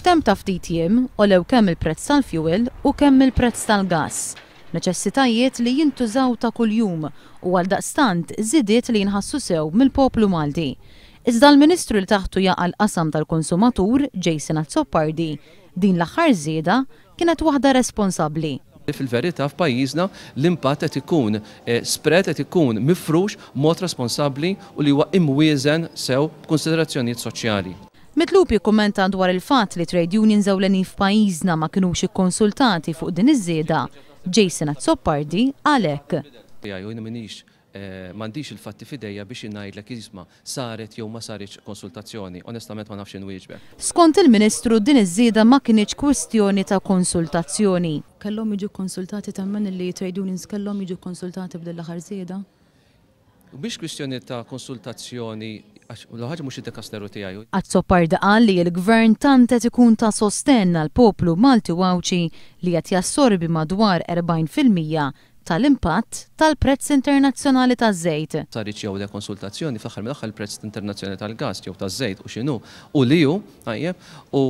F'temp ta' ftit jiem, għolew kemm il-prezz tal-fjuwil u kemm il-prezz tal-gass, neċessitajiet li jintużaw ta' kuljum u għaldaqstant żidiet li jinħassu sew mill-poplu Malti. Iżda l-Ministru li taħtu jaqa' l-qasam tal-konsumatur, Jason Azzopardi, din l-aħħar żieda kienet waħda responsabbli. Fil-verità f'pajjiżna l-impatt qed ikun spread, qed ikun mifrux b'mod responsabbli u li huwa imwieżen sew b'kunsiderazzjonijiet soċjali. Mitlub jikkummenta dwar il-fatt li trade unions ewlenin f'pajjiżna ma kinux ikkonsultati fuq din iż-żieda, Jason Azzopardi qal hekk. Tiegħi u jiena m'iniex m'għandix il-fatti f'idejja biex ngħidlek isma' saret jew ma saritx konsultazzjoni. Onestament ma nafx inwieġbek. Skont il-Ministru din iż-żieda ma kinitx kwistjoni ta' konsultazzjoni. Kellhom jiġu kkonsultati temmen li trade unions kellhom jiġu kkonsultati b'din l-aħħar żieda? Mhix kwistjoni ta' konsultazzjoni għax l-ħaġa mhux id-dekasteru tiegħi. Azzopardi qal li l-Gvern tant qed ikun ta' sostenn għall-poplu Malti u Għawdxi li qed jassorbi madwar 40% tal-impatt tal-prezz internazzjonali taż-żejt. Saritx jew le konsultazzjoni, fl-aħħar mill-aħħar il-prezz internazzjonali tal-gass jew taż-żejt u x'inhu u li hu, tajjeb, u